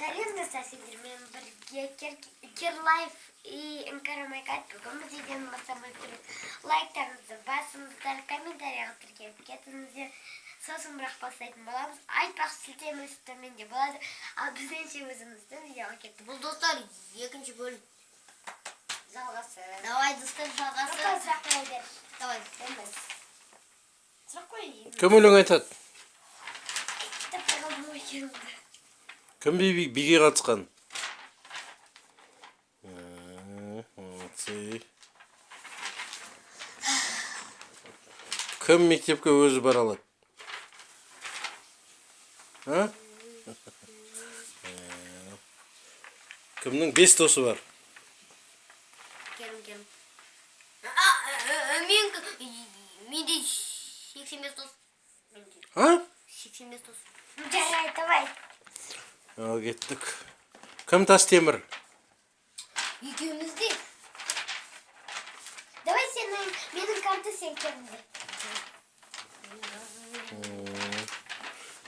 Сәлем, достар! Сендермен бірге Керлайф и Іңкәр Омайгад. Бүгін біз үйден бастамай тұрып, лайктарыңызды басыңыздар, комментарийға тіркеліп кетіңіздер. Сосын бірақ бастайтын боламыз. Айтпақшы, сілтемесі төменде болады. Ал біздіңше өзіміздің видеоға кеттік. Бұл, достар, екінші бөлім. Жалғасы. Давай, достар, жалғасы. Папа, сұрақ қоя бер. Давай. Емес. Сұрақ қой. Кім өлең айтады? Таппай қалдым ғой Керімді. Кім биге қатысқан? Молодцы. Кім мектепке өзі бара алады? А? Кімнің бес досы бар? Керім, Керім. Мен, менде 85 дос. Менде А? 85 дос. Жарайды, давай. Ал кеттік. Кім тас темір? Екеуміз де. Давай сенің, менің карта, сен Керімді.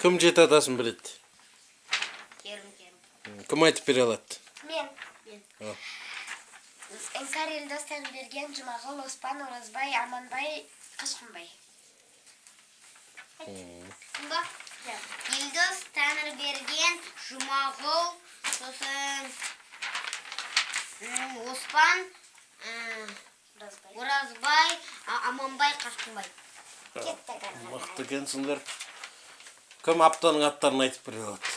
Кім жеті атасын біледі? Керім, Керім. Кім айтып бере алады? Мен. Мен. Ал. Іңкәр, Елдос, Тәңірберген, Жұмағұл, Оспан, Оразбай, Аманбай, Қашқынбай. Ба? Елдос, Тәңірберген, Жұмағұл, сосын Оспан, Оразбай. Оразбай, Аманбай, Қашқынбай. Кеттік ары қарай. Мықты екенсіңдер. Кім аптаның аттарын айтып бере алады?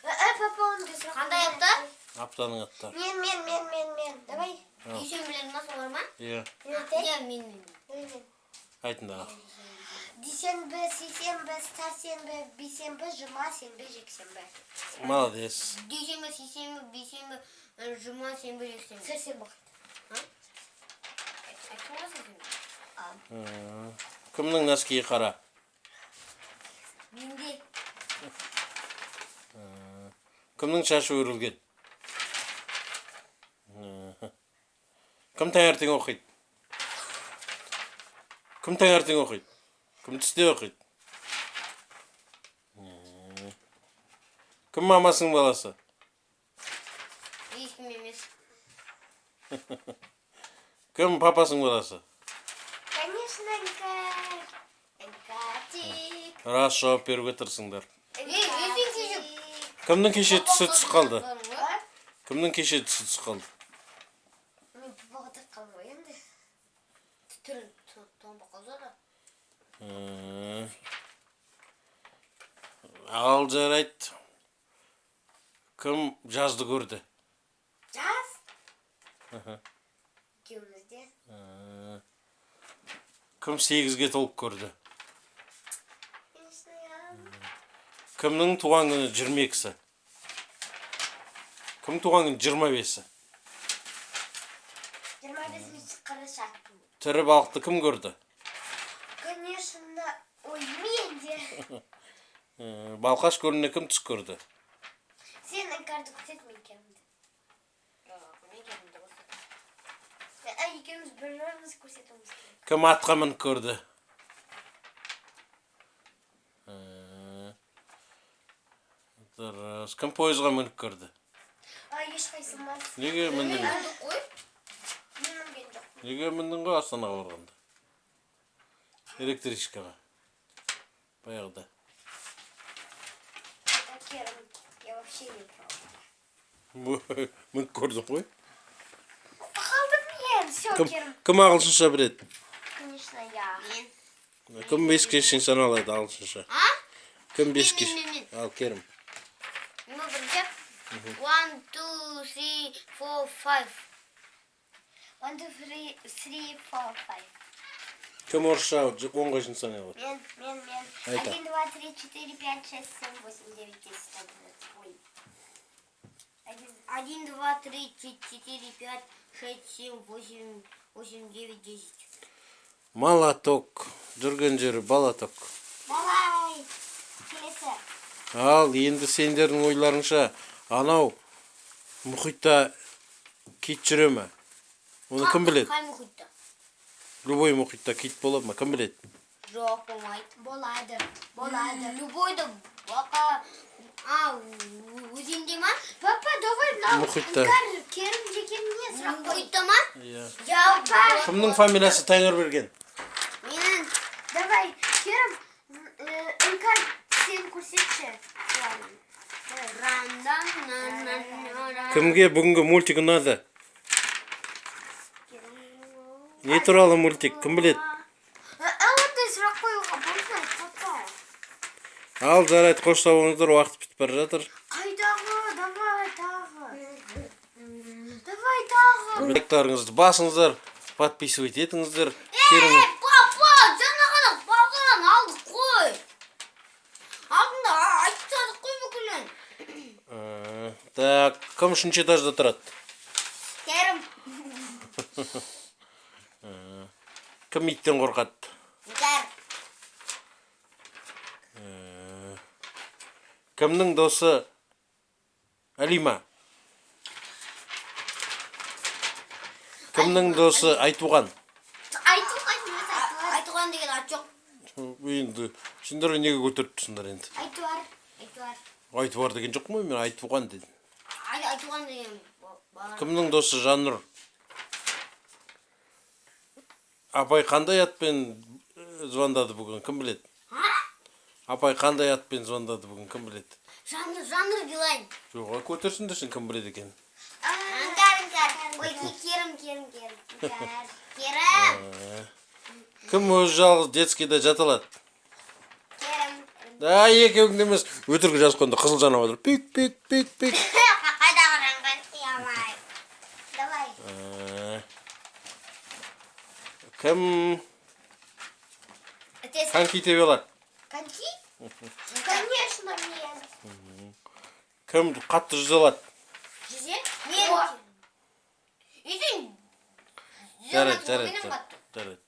Папа, оны да сұрақ Қандай қоя апта? бер. Аптаның аттары. Мен, мен, мен, мен, мен. Давай. Дүйсенбілер ма, солар ма? Иә, Мен айтайын. Иә, мен, мен. Давай мен. айтыңдар. Дүйсенбі, сейсенбі, сәрсенбі, бейсенбі, жұма, сенбі, жексенбі. Молодец. Дүйсенбі, сейсенбі, бейсенбі, жұма, сенбі, жексенбі. Сәрсенбі. Айттым ғой сәрсенбі. Кімнің носкиі қара? Менде. Кімнің шашы өрілген? Кім таңертең оқиды? Кім таңертең оқиды? Кім түсте оқиды? Кім мамасының баласы? Ешкім емес. Кім папасының баласы? Конечно, Іңкәр. Іңкәртик. Рас жауап беруге тырысыңдар. Ей, сен кеше- Кімнің кеше түсі түсіп қалды? А? Кімнің кеше түсі түсіп қалды? Мен папаға таққанмын ғой енді. Түрін томба қалды да. Ал жарайды. Кім жазды көрді? Жаз. Екеуміз де. Кім сегізге толып көрді? Конечно, я. Кімнің туған күні 22-сі? Кім туған күні 25-і? 25 қараша. Тірі балықты кім көрді? Конечно, ой, мен де. Балқаш көліне кім түс көрді? Сен Іңкәрді көрсет, мен Керімді. Мен Керімді көрсетемін. Екеуміз бір бірімізді көрсетуіміз керек. Кім атқа мініп көрді? Дұрыс. Кім пойызға мініп көрді? А, ешқайсымыз. Неге міндің? Міндік қой. Мен мінген жоқпын. Неге міндің ғой Астанаға барғанда? Электричкаға. Баяғыда. Это Керім. Я вообще не пробовала. Мініп көрдің ғой. Қалдым мен. Все, Кім, Керім. кім ағылшынша біледі? Конечно, я. Мен. Кім беске шейін саналады ағылшынша? А? Кім беске? Мен, мен, мен. Ал Керім. Мен бірінші. One, two, three, four, five. One, two, three, three, four, five. Кім орысша 10-ға шейін санай алады? Мен, мен, мен. Айта. Один, два, три, четыре, пять, шесть, семь, восемь, девять, 10, 11. Ой. Один. Один, два, три, четыре, пять, шесть, семь, восемь, восемь, девять, 10. Молоток. Жүрген жері балаток. Давай. Келесі. Ал енді сендердің ойларыңша, анау мұхитта кит жүре ме? Оны кім біледі? Қай мұхитта? Любой мұхитта кит болады ма? Кім біледі? Жоқ, болмайды. Болады. Болады. Любойда бақа. А, өзенде ма? Папа, Мұхитта. Іңкәр, Керім жекеміне сұрақ қой. Мұхитта ма? Иә. Я Кімнің фамилиясы Тәңірберген? Менің. Давай, Керім, Іңкәр, сен көрсетші. Кімге бүгінгі мультик ұнады? Не туралы мультик? Кім біледі? Ондай сұрақ қоюға болмайды, папа. Ал жарайды, қош сау болыңыздар, уақыт бітіп бара жатыр. Қайдағы, давай тағы. Давай тағы. Лайктарыңызды басыңыздар, подписывать етіңіздер. Керім, Ей, папа, жаңа ғана пападан алдық қой. Алдында айтып тастадық қой бүкілін. Так, кім үшінші этажда тұрады? Керім. Кім иттен қорқады? Іңкәр. Кімнің досы Әлима? Кімнің досы Айтуған? Айтуған емес, Айтуар. Айтуған деген ат жоқ. Енді сендер неге көтеріп тұрсыңдар енді? Айтуар, Айтуар. Айтуар деген жоқ қой, мен Айтуған дедім. Айтуған деген бала. Кімнің досы Жаннұр? Апай қандай атпен звондады бүгін, кім біледі? А? Апай қандай атпен звондады бүгін, кім біледі? Жаннұр, Жаннұр Билайн. Жоқ, көтерсіңдерші, кім біледі екен. Іңкәр, Іңкәр. Ой, Керім, Керім, Керім. Іңкәр. Керім. Кім өзі жалғыз детскийде жата алады? Керім. Да, екеуің де емес. Өтірік жазып қойғанда қызыл жанып отыр. Пик, пик, пик, пик. Қайдағы жанған ұялмай. Давай. Кім Тез. коньки тебе алады? Коньки? Конечно, мен. Кім қатты жүзе алады? Жүзе? Мен. Ертең. Жарайды, жарайды, жарайды. Жарайды.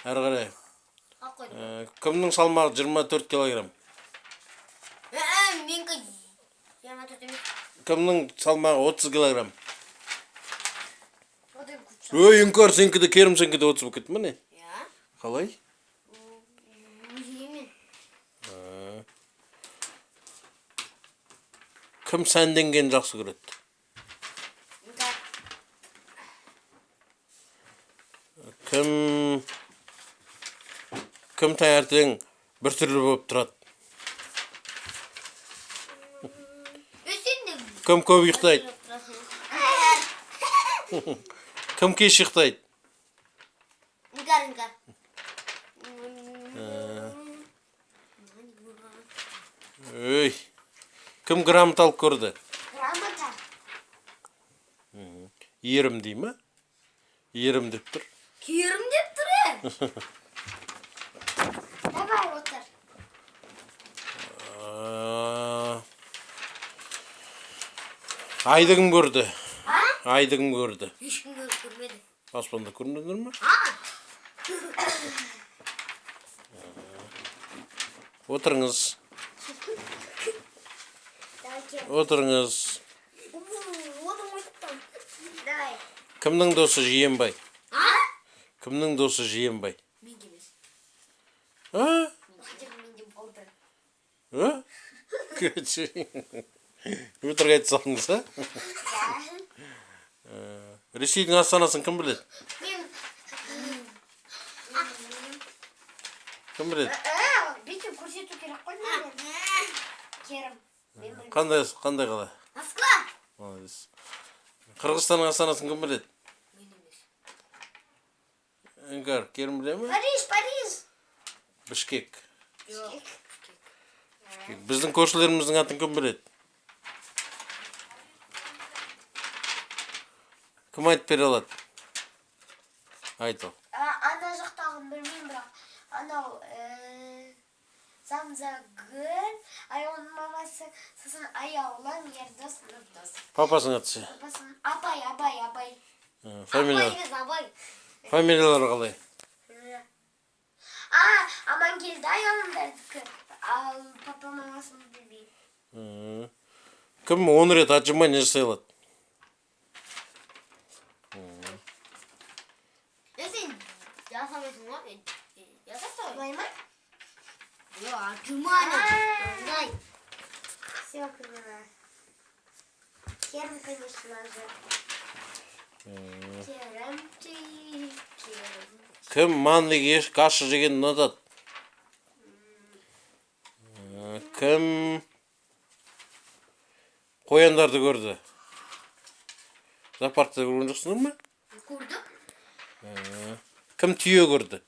Әрі қарай. Ал қойдым. Кімнің салмағы 24 килограмм? Менікі 24 емес. Кімнің салмағы 30 килограмм? Одан көп. Ой, Іңкәр, сенікі де, Керім, сенікі де 30 болып кетті міне. Иә. Қалай? Өзімен. Кім сәнденгенді жақсы көреді? Іңкәр. Кім таңертең біртүрлі болып тұрады? Ей, сен де Кім көп ұйықтайды? тұрасың. Кім кеш ұйықтайды? Іңкәр, Іңкәр. Өй. Кім грамота алып көрді? Грамота. Ерім дей ма? Ерім деп тұр. Керім деп тұр, е. Давай, отыр. Айды кім көрді? Айды кім көрді? Ешкім көріп көрмеді. Аспанда көрмедіңдер ме? А? Отырыңыз. Давай, Керім. Отырыңыз. Давай. Кімнің досы Жиенбай? А? Кімнің досы Жиенбай? Менде емес. А? Хотя бы менде болды. А? Өтірік айта салдыңыз, а? Ресейдің астанасын кім біледі? Мен Кім біледі? Бүйтіп көрсету керек қой мен. Керім. Мен білмеймін. Қандай қала? Москва. Молодец. Қырғызстанның астанасын кім біледі? Мен емес. Іңкәр, Керім біле ме? Париж, Париж. Бішкек. Жоқ. Бішкек. Біздің көршілеріміздің атын кім біледі? Кім айтып бере алады? Айт ал. Ана жақтағын білмеймін, бірақ анау Замзагүл, Аяулының мамасы, сосын Аяулым, Ердос, Нұрдос. Папасының аты ше? Папасының Абай, Абай, Абай. Фамилия. Абай емес, Абай. Фамилиялары қалай? А, Амангелді Аяулымдардікі. Ал папа мамасын білмеймін. Кім 10 рет отжимание жасай алады? Е, сен жасамайсың ғой? Жасапсың ғой? Былай ма? Жоқ, отжимание. Былай. Все, поняла. Керім, конечно же. Керім, Керім. Кім манный каша жегенді ұнатады? Кім қояндарды көрді? Зоопаркта көрген жоқсыңдар ма? Көрдік. Кім түйе көрді?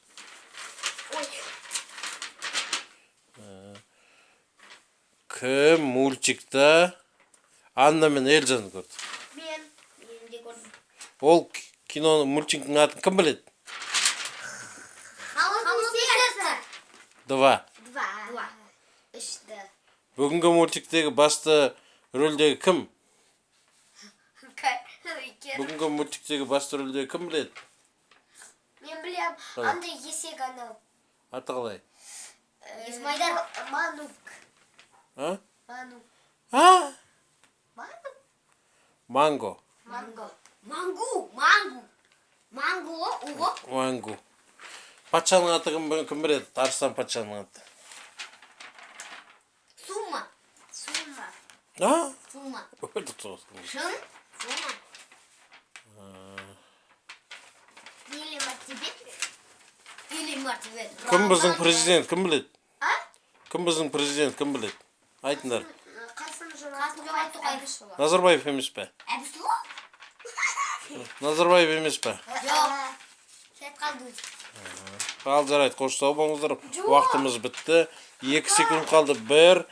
Ой, Кім мультикта Анна мен Эльзаны көрді? Мен. Мен де көрдім. Ол киноның, мультиктің атын кім біледі? Холодное сердце. Два. Два. Два. Үшті. Бүгінгі мультиктегі басты рөлдегі кім? Керім. Бүгінгі мультиктегі басты рөлдегі кім біледі? Мен білем, Қалай? андай есек анау. Аты қалай? Есмайдар. Манук. А? Манук. А? Манук? Манго. Манго. Мангу, мангу. Мангу ғой, уғы. Мангу. Патшаның аты кім біледі? Арыстан патшаның аты. Сума. Сума. А? Сума. Өлді соғыстың. Шын. Сума. Или Мартибет. Или мартибет. Кім біздің президент? Кім біледі? А? Кім біздің президент? Кім біледі? Айтыңдар. Қасым Жомарт Қасым Жомарт Тоқаев. Әбішұлы. Назарбаев емес пе? Әбішұлы? Назарбаев емес пе? Жоқ. Сәт қалды. Ал, жарайды, қош, сау болыңыздар. Уақытымыз бітті. 2 секунд қалды. Бір.